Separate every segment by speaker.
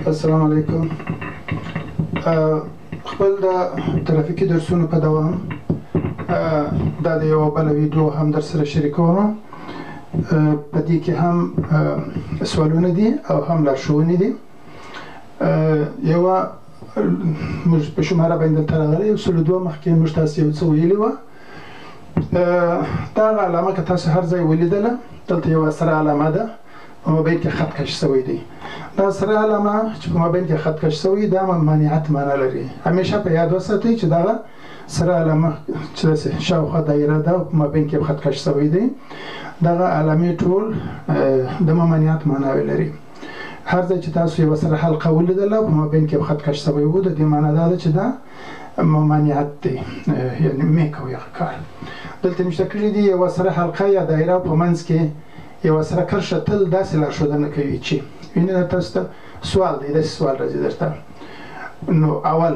Speaker 1: السلام علیکم. خپل د ترافیکي درسونو په دوام دا د یوه بله ویډیو هم در سره شریکوم. په دې کې هم سوالونه دي او هم لارښوونې دي. یوه موږ په شماره باندې دلته راغلی یو 102 مخکې موږ تاسو یو څه ویلي وه. دا علامه که تاسو هر ځای ولیدله، دلته یوه سره علامه ده، په مابین کې خط کش شوی دی. دا سره علامه چې په مابین کې خط کش شوی دا ممانعت معنا لري. همیشه په یاد وساتئ چې دغه سره علامه چې داسې شاوخوا دایره ده او په مابین کې خط کش شوی دی، دغه علامې ټول د ممانعت معناوې لري. هر ځای چې تاسو یوه سره حلقه ولیدله په مابین کې خط کش شوی و، د دې معنا دا ده چې دا ممانعت دی، یعنې مې کوئ هغه کار. دلته نوشته کړي دي یوه سره حلقه یا دایره په منځ کې یوه سره کرښه تل داسې لارښودنه کوي چې وینئ، دا تاسو ته سوال دی، داسې سوال راځي درته. نو اول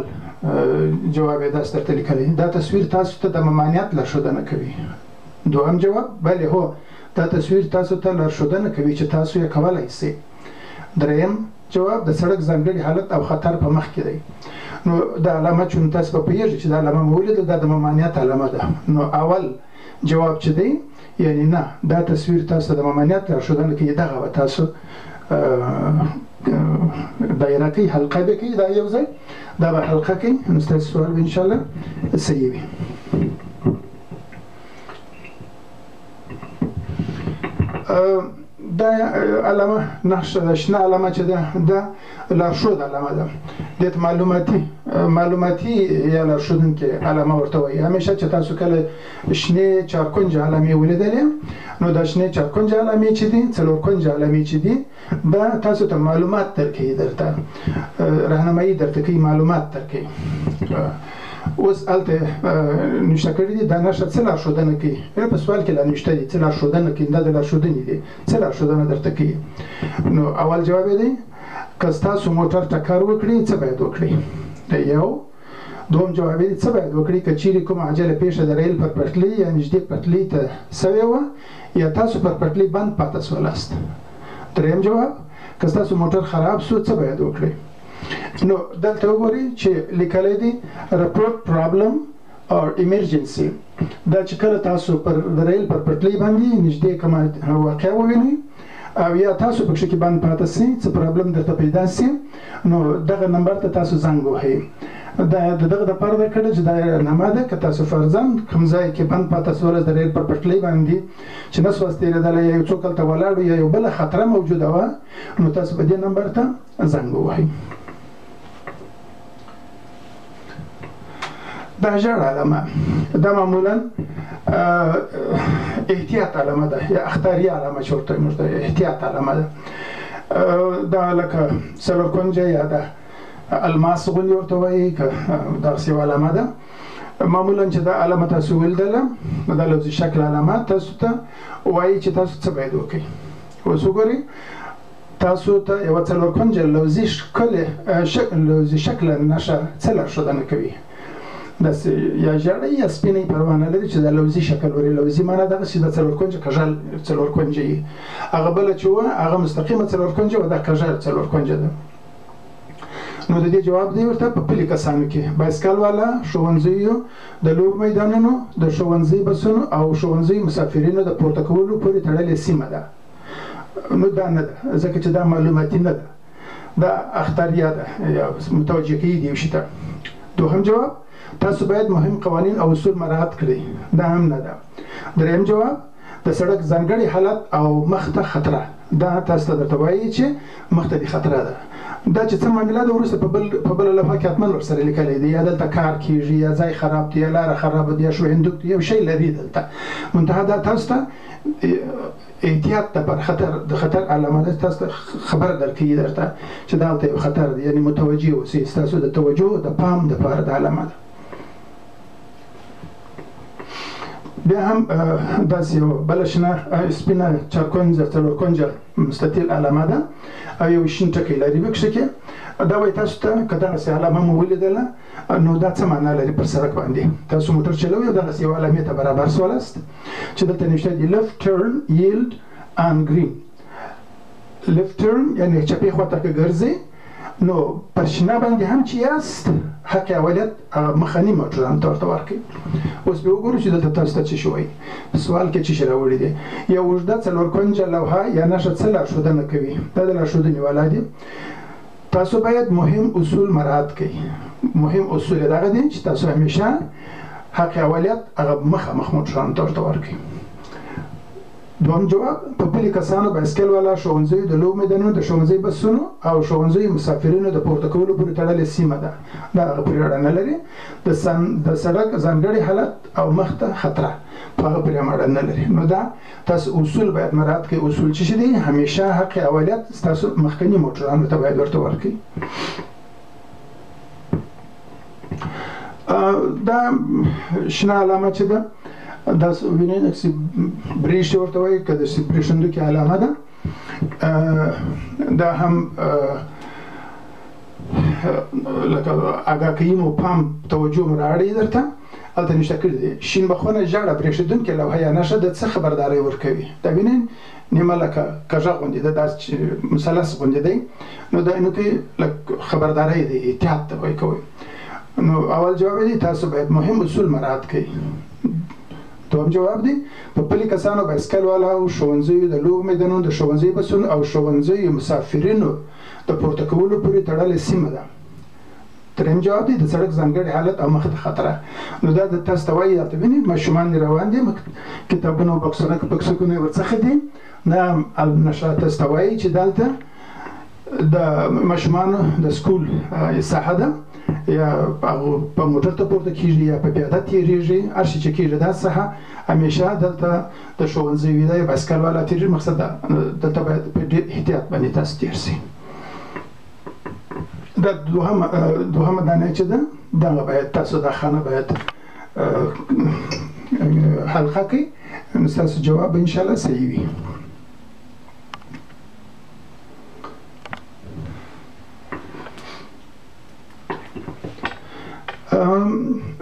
Speaker 1: جواب یې داسې درته لیکلی، دا تصویر تاسو ته د ممانعت لارښودنه کوي. دوهم جواب، بلې هو، دا تصویر تاسو ته لارښودنه کوي چې تاسو یې کولی شئ. دریم جواب، د سړک ځانګړي حالت او خطر په مخ کې دی. نو دا علامه چې تاسو به پوهېږئ چې دا علامه مو ولیدل، دا د ممانعت علامه ده. نو اول جواب چې دی یعنی نه، دا تصویر تاسو ته د ممانعت لارښودنه کوي، دغه به تاسو دایره کوي، حلقه به کوي، دا یو ځای دا به حلقه کوي. نو ستاسو سوال به انشاءالله صحیح وي. دا علامه نقش شنه علامه چې ده، دا لارښود علامه ده. دې ته معلوماتي یا لارښودونکې علامه ورته وایي. همیشه چې تاسو کله شنې چارکنجه علامې ولیدلې، نو دا شنې چارکنجه علامې چې دي، څلور کنجه علامې چې دي، دا تاسو ته معلومات درکوي، درته رهنمایي درته کوي، معلومات درکوي. اوس هلته نوشته کړي دي دا نښه څه لارښودنه کوي. په سوال کې لا نوشته دي څه لارښودنه کوي، دا د لارښودنې دي، څه لارښودنه درته کوي. نو اول جواب یې دی، که ستاسو موټر ټکر وکړي څه باید وکړي؟ یو. دوهم جواب یې دی، څه باید وکړي که چیرې کومه عاجله پېښه د ریل پر پټلۍ یا نږدې پټلۍ ته سوې وه یا تاسو پر پټلۍ بند پاته سولاست. دریم جواب، که ستاسو موټر خراب سو څه باید وکړي؟ نو دلته وګورئ چې لیکلی دی report problem or emergency. دا چې کله تاسو پر د ریل پر پټلۍ باندې نږدې کومه واقعه ووینئ او یا تاسو پکښې کې بند پاته سئ، څه problem درته پیدا سي، نو دغه نمبر ته تاسو زنګ ووهئ. دا د دغه دپاره درکړی چې دا نامه ده، که تاسو فرضاً کوم ځای کې بند پاته سولاست د ریل پر پټلۍ باندې چې نه سواست تېرېدلی یا یو څوک هلته ولاړ یا یو بله خطره موجوده وه، نو تاسو به دې نمبر ته زنګ ووهئ. دا ژړ علامه دا معمولا احتیاط علامه ده یا اخطاریه علامه چې ورته موږ احتیاط علامه ده. دا لکه څلور کنجه یا ده الماس غوندې ورته وایي، که دغسې یوه علامه ده. معمولا چې دا علامه تاسو ولیدله، دا لفظي شکل علامه تاسو ته وایي چې تاسو څه باید وکړئ. اوس وګورئ، تاسو ته یوه څلور کنجه لفظي شکل نښه څه لارښودنه کوي؟ داسې یا ژړه یا سپینه پروا نه لري چې دا لوزي شکل وري. لوزي معنا دغسې د څلور کنجه کږه څلور کنجه یي. هغه بله چې وه هغه مستقیمه څلور کنجه وه، دا کږه څلور کنجه ده. نو د دې جواب دی ورته په پلي کسانو کې بایسکل والا، ښوونځیو، د لوبو میدانونو، د ښوونځي بسونو او ښوونځي مسافرینو د پورته کولو پورې تړلې سیمه ده. نو دا نه ده، ځکه چې دا معلوماتي نه ده، دا اخطاریه ده یا متوجه کوي دي یو شي ته. دوهم جواب، تاسو باید مهم قوانین او اصول مراعات کړئ، دا هم نه ده. دریم جواب، د سړک ځانګړي حالت او مخته خطره، دا تاسو ته درته وایي چې مخته دې خطره ده. دا چې څه معامله ده وروسته په بله لوحه کې حتما ورسره لیکلی دی، یا دلته کار کیږي، یا ځای خراب دی، یا لاره خرابه دی، یا شوهندوک دی، یو شی لري دلته. منتها دا تاسو ته احتیاط دپاره خطر، د خطر علامه ده، تاسو ته خبر درکوي درته چې دا هلته یو خطر دی، یعنې متوجه اوسئ، ستاسو د توجه د پام دپاره دا علامه ده. بیا هم داسې یو بله شنه سپینه چارکنجه څلور کنجه مستطیل علامه ده او یو شین ټکی لري پکښې کې. دا وایي تاسو ته که دغسې علامه مو ولیدله نو دا څه معنا لري پر سړک باندې تاسو موټر چلوئ او دغسې یوه علامې ته برابر سولاست چې دلته نوشته دي left turn yield on green. left turn یعنې چپې خواته که ګرځئ نو پر شنه باندې هم چې یاست حق اولیت هغه مخني موټرانو ته ورته ورکوي. اوس به وګورو چې دلته تاسو ته څه شي وایي، سوال کې څه شي راوړي دي. یو اوږده څلور کنجه لوحه یا نښه څه لارښودنه کوي؟ دا د لارښودنې والا دي. تاسو باید مهم اصول مراعات کړئ. مهم اصول دغه دي چې تاسو همیشه حق اولیت هغه مخامخ موټرانو ته ورته ورکوي. دوهم جواب، په پلي کسانو، بایسکل والا، ښوونځیو د لوبو میدانونو، د ښوونځي بسونو او ښوونځیو مسافرینو د پورته کولو پورې تړلې سیمه ده، دا هغه پورې اړه نه لري. د سړک ځانګړي حالت او مخته خطره په هغه پورې هم اړه نه لري. نو دا تاسو اصول باید مراعات کړئ. اصول څه شي دي؟ همیشه حق اولیت ستاسو مخکني موټرانو ته باید ورته ورکړئ. دا شنه علامه چې ده، دا وینئ داسې برېښې ورته وایي، که داسې برېښندوکې علامه ده. دا هم لکه آګاه کوي مو، پام توجه مو رااړوي درته. هلته نوشته کړي دي شین بخونه ژړه برېښېدونکې لوحه یا نښه د څه خبرداری ورکوي؟ دا وینئ نیمه لکه کږه غوندې ده، داسې چې مثلث غوندې دی، نو دا نو کې لکه خبرداری دی، احتیاط ته وایي کوي. نو اول جواب دی تاسو باید مهم اصول مراعات کړئ. دوهم جواب دی په پلي کسانو، بایسکل والا او ښوونځیو د لوبو میدانونو، د ښوونځي بسونو او ښوونځیو مسافرینو د پورته کولو پورې تړلې سیمه ده. دریم جواب دی د سړک ځانګړي حالت او مخته خطره. نو دا د تاسو ته وایي، دلته وینئ ماشومان دي روان دي، کتابونه او بکسونه یې ورڅخه دي. دا نښه تاسو ته وایي چې دلته د ماشومانو د سکول ساحه ده، یا هغه په موټر ته پورته کېږي یا په پیاده تېرېږي، هر شي چې کېږي دا ساحه همیشه دلته د ښوونځي وي، دا بایسکل والا تېرېږي. مقصد دا دلته باید په ډېر احتیاط باندې تاسو تېر شئ. دا دوهمه دانه چې ده، دغه باید تاسو دا خانه باید حلقه کړئ، نو ستاسو جواب به انشاءالله صحیح وي.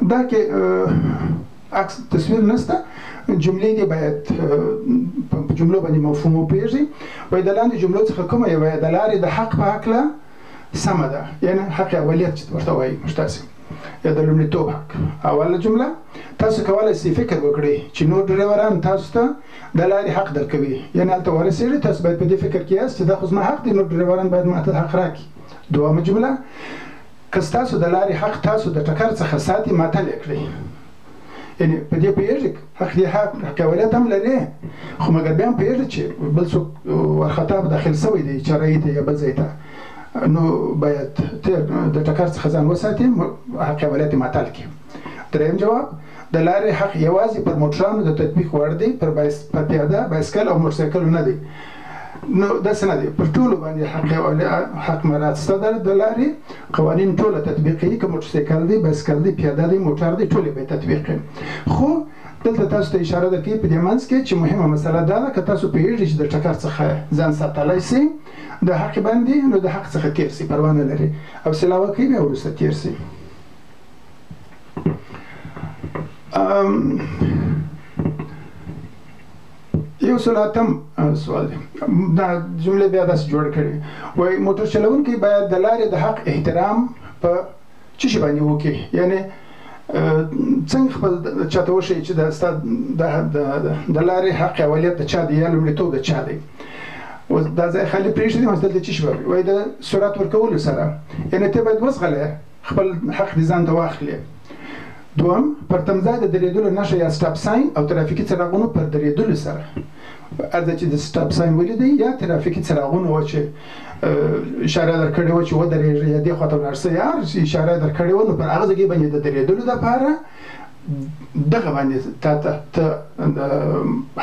Speaker 1: دا کې عکس تصویر نشته، جملې دې باید په جملو باندې مفهوم وپوهېږي. وایي د لاندې جملو څخه کومه یوه د لارې د حق په هکله سمه ده، یعنې حق اولیت چې ورته وایي موږ تاسې، یا د لومړیتوب حق. اوله جمله، تاسو کولی شئ فکر وکړئ چې نور ډریوران تاسو ته د لارې حق درکوي، یعنې هلته ورسېږئ تاسو باید په دې فکر کې یاست چې دا خو زما حق دی، نور ډریوران باید ماته حق راکړي. دوهمه جمله، که ستاسو د لارې حق تاسو د ټکر څخه ساتي معطل یې کړئ، یعنې په دې پوهېږئ حق دې حق اولیت هم لرې، خو مګر بیا هم پوهېږئ چې بل څوک وارخطا داخل شوی دی چارایي ته یا بل ځای ته، نو باید د ټکر څخه ځان وساتي، حق اولیت یې معطل کړي. دریم جواب، د لارې حق یوازې پر موټرانو د تطبیق وړ دی، پر پیاده، بایسکل او موټرسایکلو نه دی. نو داسې نه دی، پر ټولو باندې حق مراعات شته. د لارې قوانین ټوله تطبیقوي، که موټرسایکل دی، بایسکل دی، پیاده دی، موټر دی، ټولې به تطبیقوي. خو دلته تاسو ته اشاره درکوي په دې منځ کې چې مهمه مسله دا ده، که تاسو پوهېږئ چې د ټکر څخه ځان ساتلی شئ د حق باندې، نو د حق څخه تېر شئ، پروا نه لري، او سلا وکړئ بیا وروسته تېر شئ. یو سل اتم سوال دی، دا جملې بیا داسې جوړ کړې، وایي موټر چلوونکی باید د لارې د حق احترام په څه شي باندې وکړي، یعنې څنګه خپل چاته وښیي چې د ستا د لارې حق اولیت د چا دی یا لومړیتوب د چا دی. اوس دا ځای خالي پرېښی دی، دلته څه شي به وایي؟ د سرعت ورکولو سره، یعنې ته باید وځغلې، خپل حق دې ځان ته واخلې. دوهم، پر تمځای د درېدلو نښه یا stop sign او ترافیکي څراغونو پر درېدلو سره، هر ځای چې د stop sign ولیدئ یا ترافیکي څراغونو وه چې اشاره درکړې وه چې ودرېږئ یا دې خوا ته ولاړ شئ، یا هر اشاره درکړې وه، نو پر هغه ځای باندې د درېدلو دپاره دغه باندې تا ته ته د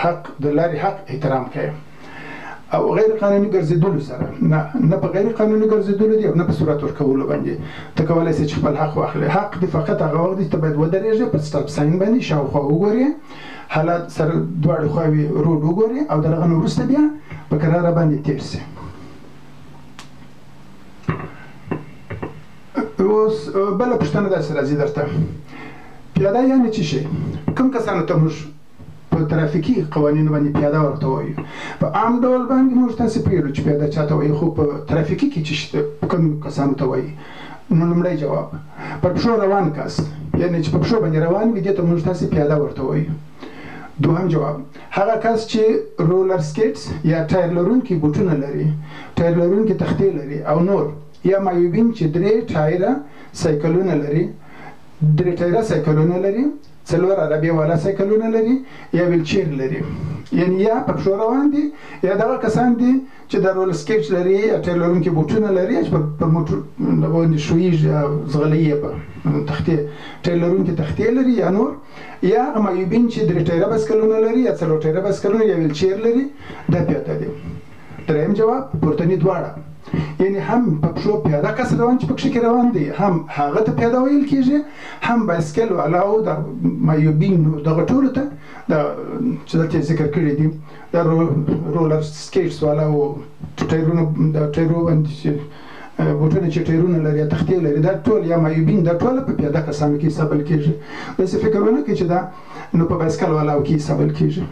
Speaker 1: حق د لارې حق احترام کوې. او غیر قانوني ګرځېدلو سره، نه په غیر قانوني ګرځېدلو دی او نه په سرعت ورکولو باندې ته کولی شې چې خپل حق واخلې. حق دې فقط هغه وخت دی چې ته باید ودرېږې، پر stop sign باندې شاوخوا وګورې، حالات سره دواړې خواوې road وګورې، او د هغه نه وروسته بیا په کراره باندې تېر شې. اوس بله پوښتنه داسې راځي درته، پیاده یعنې څه شی؟ کوم کسانو ته موږ په ترافیکي قوانینو باندې پیاده ورته وایو. په عام ډول باندې موږ تاسې پوهېږو چې پیاده چاته وایي، خو په ترافیکي کې چې شته کوم کسانو ته وایي. نو لومړی جواب، پر پښو روان کس، یعنې چې په پښو باندې روان وي، دې ته موږ تاسې پیاده ورته وایو. دوهم جواب، هغه کس چې roller skates یا ټایر لرونکي بوټونه لري، ټایر لرونکي تختې لري او نور، یا معیوبین چې درې ټایره سایکلونه لري، درې ټایره سایکلونه لري، څلور عربې والا سایکلونه لري یا ویلچیر لري، یعنی یا په پښو روان دي یا دغه کسان دي چې د roller skate لري یا ټایر لرونکي بوټونه لري چې پر موټر باندې ښویږي یا ځغلوي یې په تختې، ټایر لرونکي تختې لري یا نور، یا هغه معیوبین چې درې ټایره بایسکلونه لري یا څلور ټایره بایسکلونه یا ویلچیر لري، دا پیاده دي. دریم جواب، پورتني دواړه، یعنی هم په پښو پیاده کس روان چې پکښې کې روان دی، هم هغه ته پیاده ویل کېږي، هم بایسکل والاو د معیوبینو دغه ټولو ته د چې دلته یې ذکر کړي دي، د roller skates والاو ټایرونو د ټایرو باندې چې بوټونه چې ټایرونه لري یا تختې لري، دا ټول یا معیوبین، دا ټوله په پیاده کسانو کې حسابل کېږي. داسې فکر ونه کړئ چې دا نو په بایسکل والاو کې حسابل کېږي.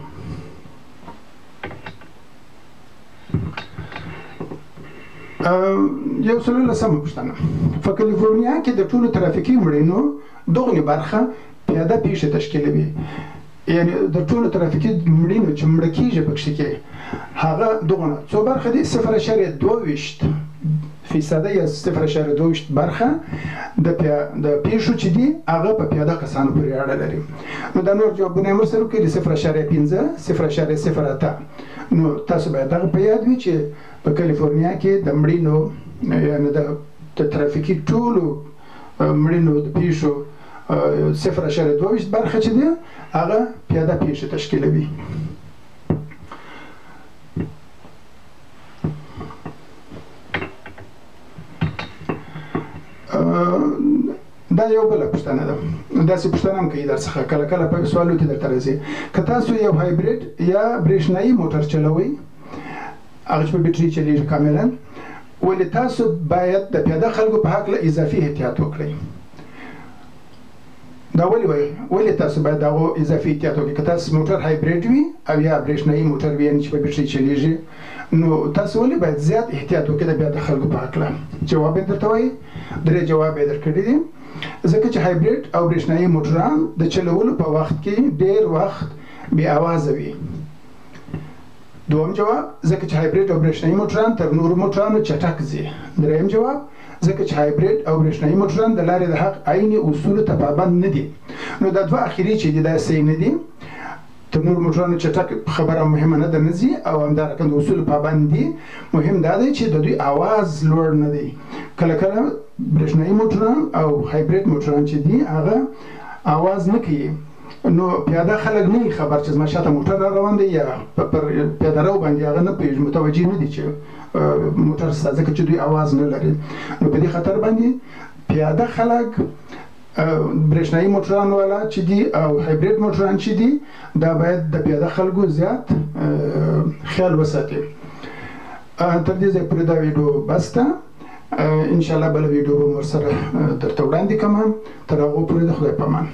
Speaker 1: یو سل لسمه پوښتنه، په کالیفورنیا کې د ټولو ترافیکي مړینو دغونې برخه پیاده پیښې تشکیلوي، یعنی د ټولو ترافیکي مړینو چې مړه کېږي پکښې کې هغه دغونه څو برخه دي؟ 0.22% یا 0.22 برخه د پیښو چې دي هغه په پیاده کسانو پورې اړه لري. نو دا نور جوابونه یې ورسره وکړي، 0.5، 0.08. نو تاسو باید دغه په یاد وي چې په کالیفورنیا کې د مړینو یعنی د ترافیکي ټولو مړینو د پیښو 0.22 برخه چې دی هغه پیاده پیښې تشکیلوي. دا یو بله پوښتنه ده، داسې پوښتنه هم کوي در څخه کله کله په سوالو کې درته راځي. که تاسو یو hybrid یا برېښنايي موټر چلوئ، هغه چې په بیټري چلیږي کاملا، ولې تاسو باید د پیاده خلکو په هکله اضافي احتیاط وکړئ؟ دا ولې وایي؟ ولې تاسو باید د هغو اضافي احتیاط وکړئ؟ که تاسو موټر hybrid وي او یا برېښنايي موټر وي، یعنې چې په بیټري چلیږي، نو تاسو ولې باید زیات احتیاط وکړئ د پیاده خلکو په هکله؟ جواب یې درته وایي، درې جواب یې درکړي دي. ځکه چې hybrid او برېښنايي موټران د چلولو په وخت کې ډېر وخت بې اوازه وي. دوم جواب، ځکه چې hybrid او برېښنايي موټران تر نورو موټرانو چټک ځي. دریم جواب، ځکه چې hybrid او برېښنايي موټران د لارې د حق عیني اصولو ته پابند نه دي. نو دا دوه اخري چې دي دا صحیح نه دي، تر نورو موټرانو چټک خبره مهمه نه ده، نه ځي، او همدا رقم د اصولو پابند دي. مهم دا دی چې د دوی اواز لوړ نه دی. کله کله برېښنايي موټران او hybrid موټران چې دي هغه اواز نه کوي، نو پیاده خلک نه خبر چې زما شاته موټر را روان دی یا پر پیاده رو باندې هغه نه پوهېږي، متوجه نه دي چې موټر شته، ځکه چې دوی اواز نه لري. نو په دې خطر باندې پیاده خلک برېښنايي موټران والا چې دي او hybrid موټران چې دي، دا باید د پیاده خلکو زیات خیال وساتي. تر دې ځایه پورې دا ویډیو بس ده. انشاءالله بله ویډیو به ورسره درته وړاندې کړم. تر هغو پورې د خدای په امان.